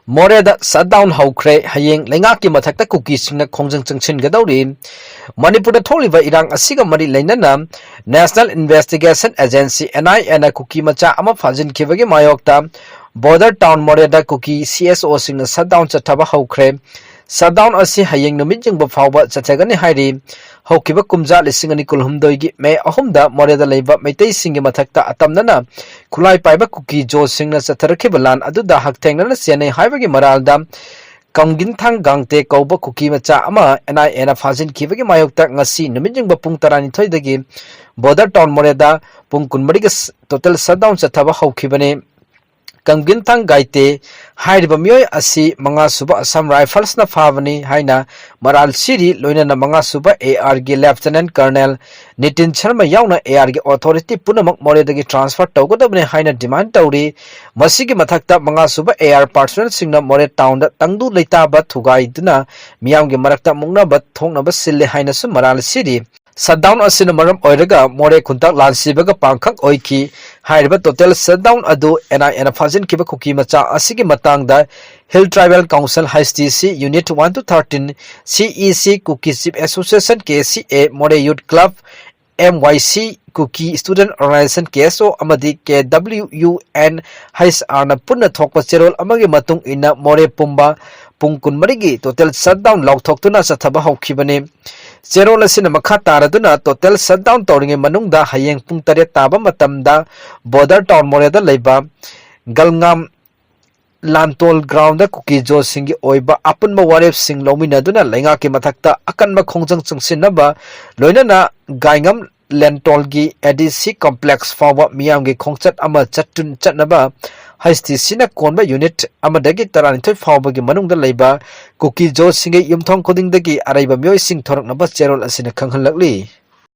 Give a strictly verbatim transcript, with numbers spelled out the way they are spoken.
ꯃꯣꯔꯦꯗ shutdown ꯍꯧꯈ꯭ꯔꯦ꯫ ꯍꯌꯦꯡ ꯂꯩꯉꯥꯛꯀꯤ ꯃꯊꯛꯇ ꯀꯨꯀꯤꯁꯤꯡꯅ ꯈꯣꯡꯖꯪ ꯆꯪꯁꯤꯟꯒꯗꯧꯔꯤ꯫ ꯃꯅꯤꯄꯨꯔꯗ ꯊꯣꯛꯂꯤꯕ ꯏꯔꯥꯡ ꯑꯁꯤꯒ ꯃꯔꯤ ꯂꯩꯅꯅ National Investigation Agency, N I A ꯅ ꯀꯨꯀꯤ ꯃꯆꯥ ꯑꯃ ꯐꯥꯖꯤꯟꯈꯤꯕꯒꯤ ꯃꯥꯌꯣꯛꯇ border town ꯃꯣꯔꯦꯗ ꯀꯨꯀꯤ C S O ꯁꯤꯡꯅ shutdown ꯆꯠꯊꯕ ꯍꯧꯈ꯭ꯔꯦ꯫ Shutdown ꯑꯁꯤ ꯍꯌꯦꯡ ꯅꯨꯃꯤꯠ ꯌꯨꯡꯕ ꯐꯥꯎꯕ ꯆꯠꯊꯒꯅꯤ ꯍꯥꯏꯔꯤ꯫ ꯍꯧꯈꯤꯕ ꯀꯨꯝꯖꯥ ꯂꯤꯁꯤꯡ ꯑꯅꯤ ꯀꯨꯟꯍꯨꯝꯗꯣꯏꯒꯤ May ꯑꯍꯨꯝꯗ ꯃꯣꯔꯦꯗ ꯂꯩꯕ ꯃꯩꯇꯩꯁꯤꯡꯒꯤ ꯃꯊꯛꯇ ꯑꯇꯝꯅꯅ ꯈꯨꯠꯂꯥꯏ ꯄꯥꯏꯕ ꯀꯨꯀꯤ ꯖꯣꯁꯤꯡꯅ ꯆꯠꯊꯔꯛꯈꯤꯕ ꯂꯥꯟ ꯑꯗꯨꯗ ꯍꯛꯊꯦꯡꯅꯅ ꯆꯦꯟꯅꯩ ꯍꯥꯏꯕꯒꯤ ꯃꯔꯥꯜꯗ ꯀꯝꯒꯤꯟꯊꯥꯡ ꯒꯥꯡꯇꯦ ꯀꯧꯕ ꯀꯨꯀꯤ ꯃꯆꯥ ꯑꯃ N I A ꯅ ꯐꯥꯖꯤꯟꯈꯤꯕꯒꯤ ꯃꯥꯌꯣꯛꯇ ꯉꯁꯤ ꯅꯨꯃꯤꯠ ꯌꯨꯡꯕ ꯄꯨꯡ ꯇꯔꯥꯅꯤꯊꯣꯏꯗꯒꯤ border town ꯃꯣꯔꯦꯗ ꯄꯨꯡ ꯀꯨꯟꯃꯔꯤꯒ ꯁ-, total shutdown ꯆꯠꯊꯕ ꯍꯧꯈꯤꯕꯅꯤ꯫ ꯀꯝꯒꯤꯟꯊꯥꯡ ꯒꯥꯏꯇꯦ ꯍꯥꯏꯔꯤꯕ ꯃꯤꯑꯣꯏ ꯑꯁꯤ ꯃꯉꯥꯁꯨꯕ Assam Rifles ꯅ ꯐꯥꯕꯅꯤ ꯍꯥꯏꯅ ꯃꯔꯥꯜ ꯁꯤꯔꯤ, ꯂꯣꯏꯅꯅ ꯃꯉꯥꯁꯨꯕ A R ꯒꯤ Lieutenant Colonel ꯅꯤꯇꯤꯟ ꯁꯔꯃ ꯌꯥꯎꯅ A R ꯒꯤ authority ꯄꯨꯝꯅꯃꯛ ꯃꯣꯔꯦꯗꯒꯤ transfer ꯇꯧꯒꯗꯕꯅꯤ ꯍꯥꯏꯅ demand ꯇꯧꯔꯤ꯫ ꯃꯁꯤꯒꯤ ꯃꯊꯛꯇ ꯃꯉꯥꯁꯨꯕ A R personnel ꯁꯤꯡꯅ ꯃꯣꯔꯦ town ꯗ ꯇꯪꯗꯨ ꯂꯩꯇꯥꯕ ꯊꯨꯒꯥꯏꯗꯨꯅ ꯃꯤꯌꯥꯝꯒꯤ ꯃꯔꯛꯇ ꯃꯨꯛꯅꯕ ꯊꯣꯛꯅꯕ ꯁꯤꯜꯂꯦ ꯍꯥꯏꯅꯁꯨ ꯃꯔꯥꯜ ꯁꯤꯔꯤ꯫ Shutdown ꯑꯁꯤꯅ ꯃꯔꯝ ꯑꯣꯏꯔꯒ ꯃꯣꯔꯦ ꯈꯨꯟꯇꯥꯛ ꯂꯥꯟꯁꯤꯕꯒ ꯄꯥꯡꯈꯛ ꯑꯣꯏꯈꯤ꯫ ꯍꯥꯏꯔꯤꯕ total shutdown ꯑꯗꯨ N I A ꯅ ꯐꯥꯖꯤꯟꯈꯤꯕ ꯀꯨꯀꯤ ꯃꯆꯥ ꯑꯁꯤꯒꯤ ꯃꯇꯥꯡꯗ Hill Tribal Council, H T C, Unit one to thirteen, C E C, Kuki Chief Association, K C A, Moreh Youth Club, M Y C, Kuki Student Organization, K S O, ꯑꯃꯗꯤ K W U N H R ꯅ ꯄꯨꯟꯅ ꯊꯣꯛꯄ ꯆꯦꯔꯣꯜ ꯑꯃꯒꯤ ꯃꯇꯨꯡ ꯏꯟꯅ ꯃꯣꯔꯦ ꯄꯨꯝꯕ ꯄꯨꯡ ꯀꯨꯟꯃꯔꯤꯒꯤ total shutdown ꯂꯥꯎꯊꯣꯛꯇꯨꯅ ꯆꯠꯊꯕ ꯍꯧꯈꯤꯕꯅꯤ꯫ ꯆꯦꯔꯣꯜ ꯑꯁꯤꯅ ꯃꯈꯥ ꯇꯥꯔꯗꯨꯅ total shutdown ꯇꯧꯔꯤꯉꯩ ꯃꯅꯨꯡꯗ ꯍꯌꯦꯡ ꯄꯨꯡ ꯇꯔꯦꯠ ꯇꯥꯕ ꯃꯇꯝꯗ border town ꯃꯣꯔꯦꯗ ꯂꯩꯕ ꯒꯜꯉꯥꯝ ꯂꯥꯟꯇꯣꯜ ground ꯗ ꯀꯨꯀꯤ ꯖꯣꯁꯤꯡꯒꯤ ꯑꯣꯏꯕ ꯑꯄꯨꯟꯕ ꯋꯥꯔꯦꯞꯁꯤꯡ ꯂꯧꯃꯤꯟꯅꯗꯨꯅ ꯂꯩꯉꯥꯛꯀꯤ ꯃꯊꯛꯇ ꯑꯀꯟꯕ ꯈꯣꯡꯖꯪ ꯆꯪꯁꯤꯟꯅꯕ, ꯂꯣꯏꯅꯅ ꯒꯥꯏꯉꯝ ꯂꯦꯟꯇꯣꯜꯒꯤ A D C complex ꯐꯥꯎꯕ ꯃꯤꯌꯥꯝꯒꯤ ꯈꯣꯡꯆꯠ ꯑꯃ ꯆꯠꯇꯨꯟ-, ꯆꯠꯅꯕ H T C ꯅ ꯀꯣꯟꯕ unit ꯑꯃꯗꯒꯤ ꯇꯔꯥꯅꯤꯊꯣꯏ ꯐꯥꯎꯕꯒꯤ ꯃꯅꯨꯡꯗ ꯂꯩꯕ ꯀꯨꯀꯤ ꯖꯣꯁꯤꯡꯒꯤ ꯌꯨꯝꯊꯣꯡ ꯈꯨꯗꯤꯡꯗꯒꯤ ꯑꯔꯩꯕ ꯃꯤꯑꯣꯏꯁꯤꯡ ꯊꯣꯔꯛꯅꯕ ꯆꯦꯔꯣꯜ ꯑꯁꯤꯅ ꯈꯪꯍꯜꯂꯛꯂꯤ꯫